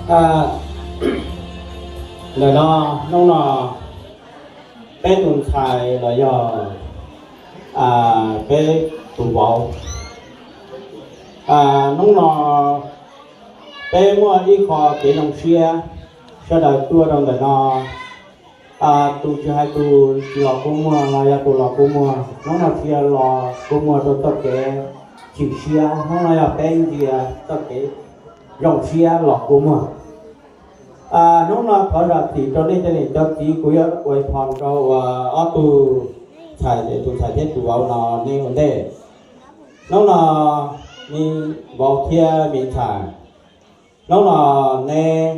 Ntawm no, hnub no peb tus ntxhais los yog peb tus vauv, hnub no peb muaj ib qho kev zoo siab, sawv daws tuaj rau ntawm no. Tus tsis hais tus tsis los kua muag los yog tus los kua muag, hnub no tsis yog los kua muag rau txoj kev chim siab, hnub no yog peb ntsia txoj kev zoo siab los kua muag. Hnub no thov zam txim rau nej cov niam cov txiv, kuv yuav ua phom rau ob tug ntxhais, tus ntxhais thiab tus vauv no nej ua ntej. Hnub no me vauv thiab me ntxhais, hnub no neb,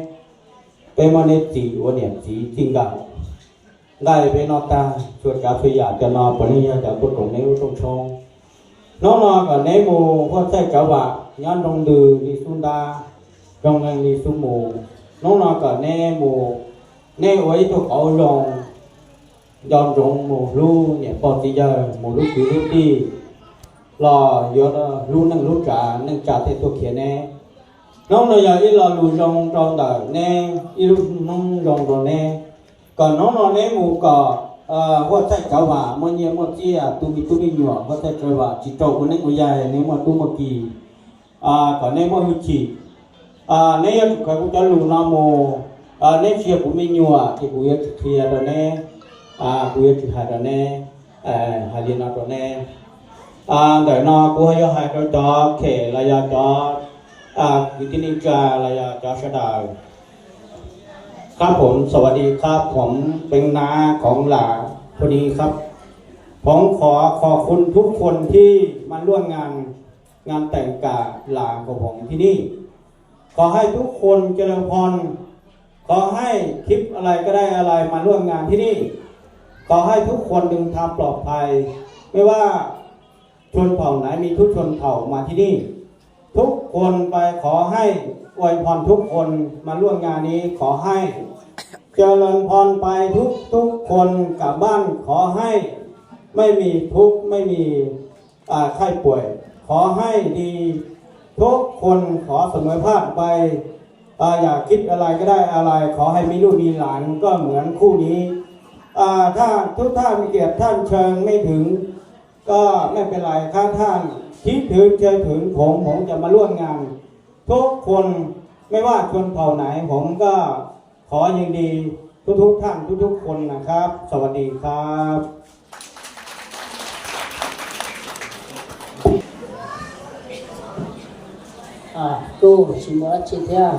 peb muab neb txis ua niam txiv txij nkawm, nqaij peb noj tag, txhua tsav txhua yam cov no puav leej yog cov tuaj koom neb lub rooj tshoob. Hnub no kom neb mus huaj txhaij tsawv vam, nyob nroo ntws li xub ntab, zoo nqees li xub mus. Hnub no kom neb mus, neb ua ib tug qauv zoo, nco ntsoov mus hlub niam pog txiv yawg, mus hlub kwv hlub tij, los yuav hlub neej hlub tsav, neej tsa thiaj tuaj khiav neb. Hnub no yog ib lo lus zoo rau ntawm neb, ib lub hnub zoo rau neb. Kom hnub no neb mus kom huaj txhaij tsawv vam, muaj nyiaj muaj txiaj, tu me tub me nyuam, huaj txhaij tsawv vam, tsis rau ua neej ua yaig, neb muaj tub muaj ki, kom neb muaj hwj chim. Neb yuav tsum khaws kuv cov lus no mus, neb tsis yog kuv me nyuam ces kuv yuav tsis qhia rau neb, kuv yuav tsis hais rau neb, hais li no rau neb. Ntawm no kuv yuav hais rau cov khem los yog cov kwv tij neej tsa los yog cov sawv daws. ครับผม สวัสดีครับ ผมเป็นน้าของหลานคนนี้ครับ ผมขอขอบคุณทุกคนที่มาร่วมงานงานแต่งกับหลานของผมที่นี่ ขอให้ทุกคนเจริญพร ขอให้ทริปอะไรก็ได้อะไรมาร่วมงานที่นี่ ขอให้ทุกคนเดินทางปลอดภัย ไม่ว่าชนเผ่าไหน มีทุกชนเผ่ามาที่นี่ ทุกคนไปขอให้อวยพรทุกคนมาร่วมงานนี้ ขอให้เจริญพรไปทุกทุกคน กลับบ้านขอให้ไม่มีทุกข์ไม่มี อ่า ไข้ป่วย ขอให้ดีทุกคน ขอเสมอภาคไป อ่า อย่าคิดอะไรก็ได้อะไร ขอให้มีลูกมีหลานก็เหมือนคู่นี้ อ่า ถ้าทุกท่านมีเกียรติท่านเชิญไม่ถึง ก็ไม่เป็นไร ถ้าท่านคิดถึงเชิญถึงผม ผมจะมาร่วมงาน ทุกคน ไม่ว่าชนเผ่าไหน ผมก็ขอยินดีทุกๆท่านทุกๆคนนะครับ สวัสดีครับ Kuj tsis muaj dab tsi thiab.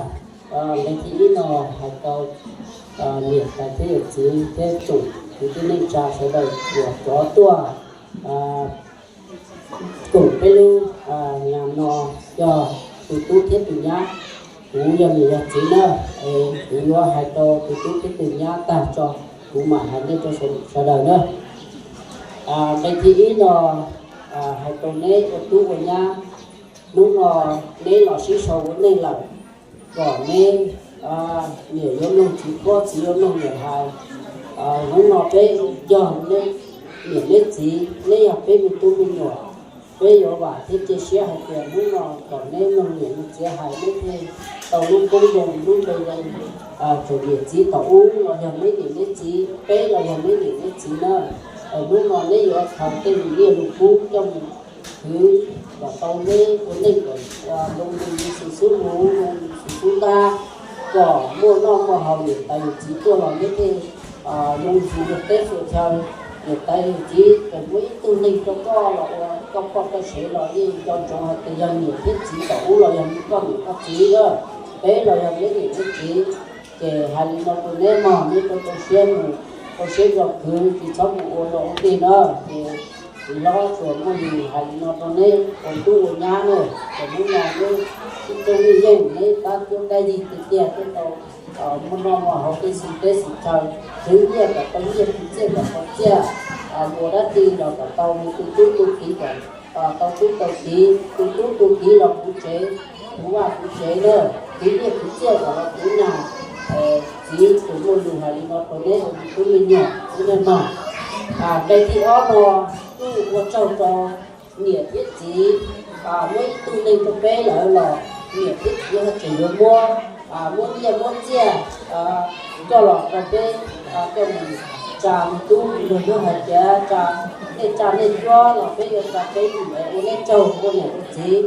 Nqe thib ib no hais tau niam tais thiab yawm txiv thiab tsoom kwv tij neej tsa sawv daws uas cov tuaj koom peb lub nyam no yog tus tub thiab tus nyab. Kuv yog niam yog txiv na, es kuv yuav hais rau tus tub thiab tus nyab tag tso, kuv mam hais nej rau sawv daws na. Nqe thib ib no hais rau neb ua tub ua nyab, hnub no neb los sib sau ua neej lawm, kom neb niam yuav mloog txiv qhuab, txiv yuav mloog niam hais. Hnub no peb yog neb niam neb txiv, neb yog peb me tub me nyuam, peb yuav vam thiab cia siab hais tias hnub no kom neb mloog niam mloog txiv hais, neb thiaj tau lub koob zoo lub npe zoo. Txawm niam txiv thaum ub los yog neb niam neb txiv, peb los yog neb niam neb txiv na, hnub no neb yuav khaws tej lus liaj lus kub coj mus khwv kom tau neb ua neej kom zoo li xwm xub mus, zoo li xwm xub ntab, kom muaj noj muaj haus, niam tais yawm txiv tuaj los neb thiaj zoo li yus teb xyuas chaw. Niam tais yawm txiv txawm muaj ib tug neeg rau koj los ua koj poj koj sev los yeej nco ntsoov hais tias yog niam thiab txiv thaum ub los yog koj niam koj txiv lawm, peb los yog neb niam neb txiv. Ces hais li no rau neb mog, neb rau rau siab mus, rau siab zoo khwv, tsis txhob mus ua dog ua dig na. Ces txiv hlob tsuas muaj lus hais li no rau neb ua tub ua nyab na. Ces hnub no neb sib coob lij yeej, neb tab cuab dab yig tiag tiag thiaj tau muaj noj muaj haus tej xwm teb xwm chaw, khwv nyiaj kom tau nyiaj, khwv txiaj kom tau txiaj, mus ua dab tsi los kom tau tu tub tu kiv, kom tau tub tau kiv, tu tub tu kiv los puv tsev, puv vaj puv tsev na, khwv nyiaj khwv txiaj kom los puv nag. Txiv tsuas muaj lus hais li no rau neb ua me tub me nyuam xwb nej mog. Nqe thib ob no kuj ua tsaug rau niam thiab txiv, muab ib tug neeg rau peb lawm los niam thiab txiv ho tseem yuav muab muab nyiaj muab txiaj coj los rau peb, coj mus tsa mus tub, nug nub hais tias tsa nej tsa nej cuab los peb yuav tsa peb ua neb tsaug ua niam ua txiv.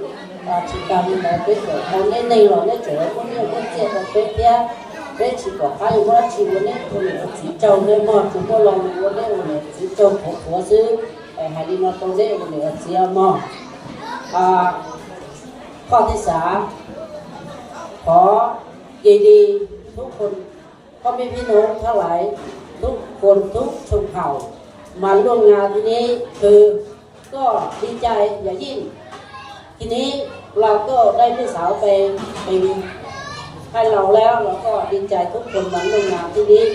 Tsis tas li ntawd peb kom tau neb neeg los neb tseem muab nyiaj muab txiaj rau peb thiab. Peb tsis pom qab yuav muab dab tsi ua neb ua niam ua txiv tsaug, nej mog tsuas muaj lo lus ua neb ua niam ua txiv tsaug qhuav qhuav xwb. Hais li no rau neb ua niam ua txiv mog. Qhov thib xav, thov kỳ đi, thub khun, thov mej phib nub thab lais, thub khun thub tshooj hauv mas luaj nga thi neb khw, koj di cai yam yij thi neb los koj dai lub xauv pe, pe hais laus lawm los koj di cai thub khun mas luaj nga thi neb.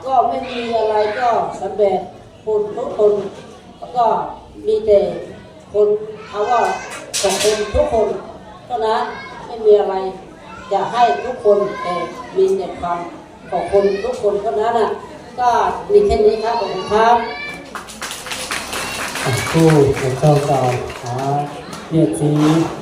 Koj mej mi lais koj xav npe khun thub khun, koj mi tes khun, a, koj khun thub khun, koj na mej mi lais cas hais thub khun es mi tes khun, koj khun thub khun koj na na, koj mi kheej neb thab koj khun thab. Kuj tsaug ntau niam txiv